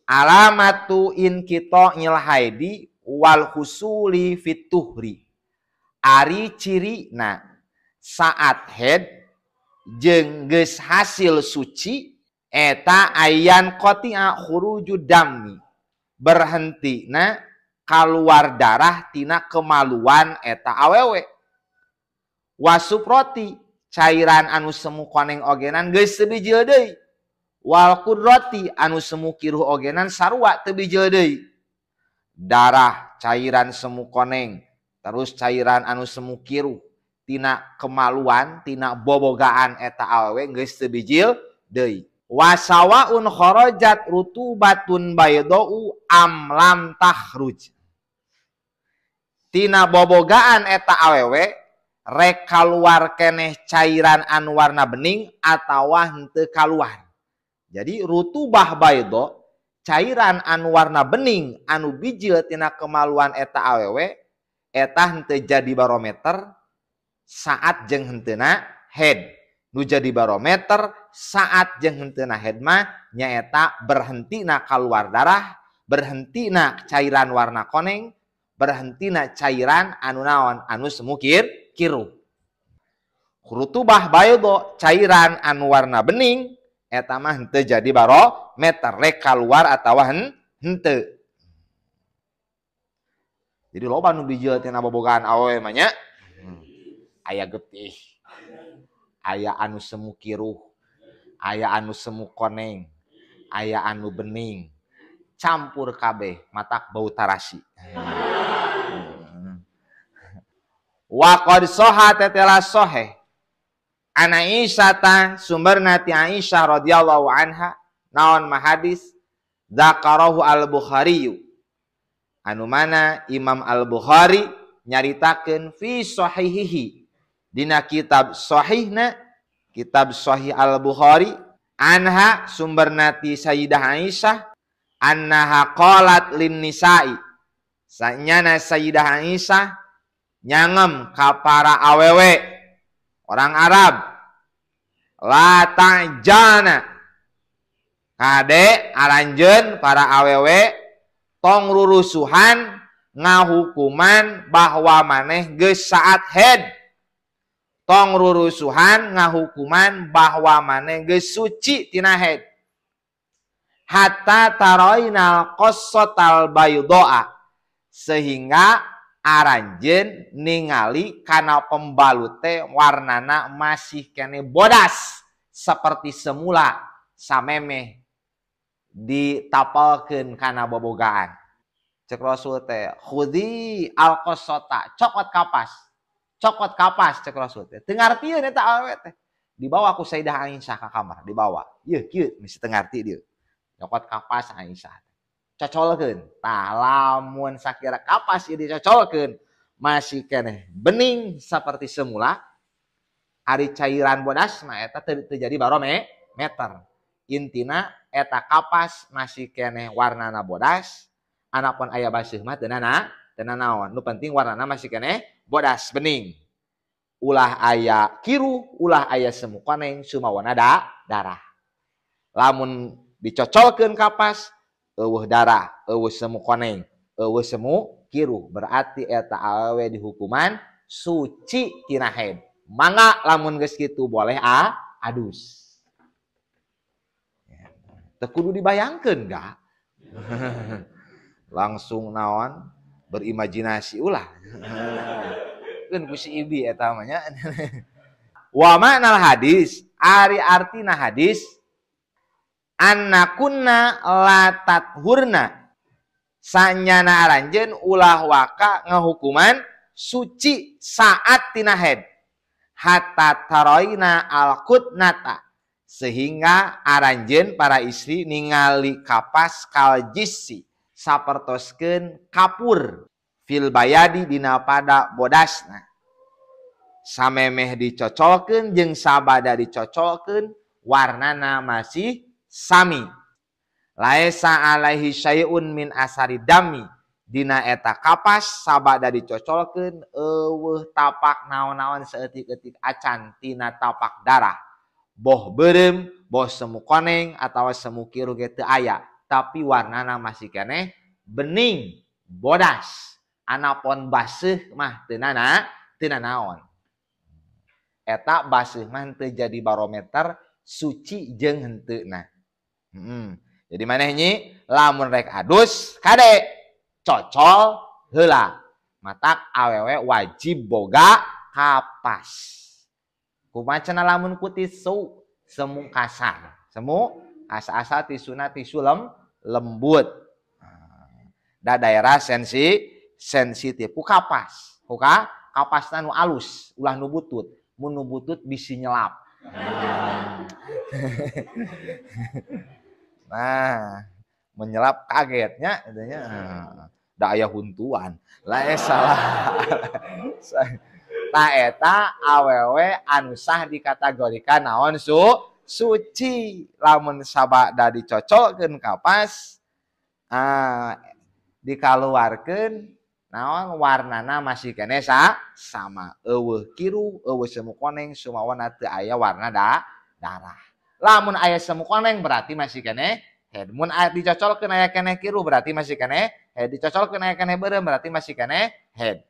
Alamatu inqita'il haidi wal husuli fituhri. Ari cirina saat haid jeung geus hasil suci eta ayan qati'a khuruju dami, berhentina kaluar darah tina kemaluan eta awewe. Wasuproti cairan anu semu koneng ogenan geus teu bijil deui. Wal kudrati anu semu kiruh ogenan sarua teu bijil deui. Darah cairan semu koneng terus cairan anu semu kiruh tina kemaluan tina bobogaan eta awewe geus teu bijil deui. Wasawaun kharajat rutubatun baydau am lam takhruj. Tina bobogaan eta awewe rek kaluar keneh cairan anu warna bening atawa henteu kaluar. Jadi rutubah baydo cairan anu warna bening anu bijil tina kemaluan eta awewe eta henteu jadi barometer saat jeung henteuna head. Nu jadi barometer saat jeung henteuna head mah nyaeta berhentina kaluar darah, berhentina cairan warna koneng, berhentina cairan anu naon anu semu kiruh. Rutubah baydo cairan anu warna bening eta mah henteu jadi barometer rek kaluar atawa henteu. Jadi loba nu bijil tina bobogaan awewe mah nya. Aya getih, aya anu semu kiruh, aya anu semu koneng, aya anu bening, campur kabeh matak bau tarasi. Wa qad soha tetela soheh ana Aisyah ta sumberna ti Aisyah radhiyallahu anha naon mahadis dzakarahu al-Bukhari anu mana Imam Al-Bukhari nyaritakeun fi sahihihi dina kitab sahihna kitab Sahih Al-Bukhari anha sumberna ti Sayyidah Aisyah annaha qalat lin nisa'i sanyana Sayyidah Aisyah nyangem ka para awewe orang Arab la ta'jana kade aranjeun para awewe tong rurusuhan ngahukuman bahwa maneh geus saat haid, tong rurusuhan ngahukuman bahwa maneh geus suci tina haid, hatta taroinal qassatal baydoa sehingga aranjeun ningali kana pembalut teh warnana masih kene bodas seperti semula samemeh ditapalkeun kana bobogaan. Cek Rasul teh khudhi alqassata, cokot kapas. Cokot kapas cek Rasul teh. Teu ngartieun eta awewe teh. Dibawa ku Sayyidah Aisyah ka kamar, dibawa. Yeuh kieu mesti teu ngarti dieu. Cokot kapas Aisyah. Cocolkeun. Tah lamun sakira kapas ieu dicocolkeun masih keneh bening seperti semula, ari cairan bodas mah eta teu jadi barometer. Intina eta kapas masih keneh warnana bodas, anapun aya baseuh mah teu naon. Nu penting warnana masih keneh bodas bening. Ulah aya kiruh, ulah aya semu koneng, sumawana darah. Lamun dicocolkeun kapas eueuh darah, eueuh semu koneng, eueuh semu kiruh, berarti eta awewe dihukuman suci tina haid. Mangga lamun geus kitu boleh adus. Teu kudu dibayangkeun ga? Langsung naon berimajinasi ulah. Keun ku si ibi eta mah nya. Wa ma'nal hadis, ari artina hadis annakunna la tathurna sanyana aranjeun ulah waka ngahukuman suci saat tina haid hatta taroina alqutnata sehingga aranjeun para istri ningali kapas kaljisi sapertoskeun kapur fil bayadi dina pada bodasna samemeh dicocolkeun jeung sabada dicocolkeun warnana masih sami. Laisa alaihi syai'un min asari dami dina eta kapas sabada dicocolkeun eueuh tapak naon-naon saeutik-eutik acan tina tapak darah, boh beureum boh semu koneng atawa semu kiruh ge teu aya. tapi warnana masih keneh bening bodas. Anapon baseuh mah teu nanaon. Eta baseuh mah teu jadi barometer suci jeung henteuna. Jadi maneh nyi lamun rek adus kade cocol heula. Matak awewe wajib boga kapas. Kumaha cenah lamun ku tisu semu kasar. Semu asa-asa tisuna tisu lembut. Da daerah sensitif ku kapas. Ku kapasna nu alus, ulah nu butut. Mun nu butut bisi nyelap. Nah, menyelap kagetnya katanya. Da aya huntuan. Lah salah. Tah eta awewe anu sah dikategorikan naon suci. Lamun sabada dicocolkeun kapas, dikaluarkeun naon warnana masih keneh sama. Eueuh kiru, eueuh semu koneng, sumawana teu aya warna darah. Lamun aya semu koneng berarti masih keneh head. Mun aya dicocolkeun aya keneh kiru berarti masih keneh head. Dicocolkeun aya keneh beureum berarti masih keneh head.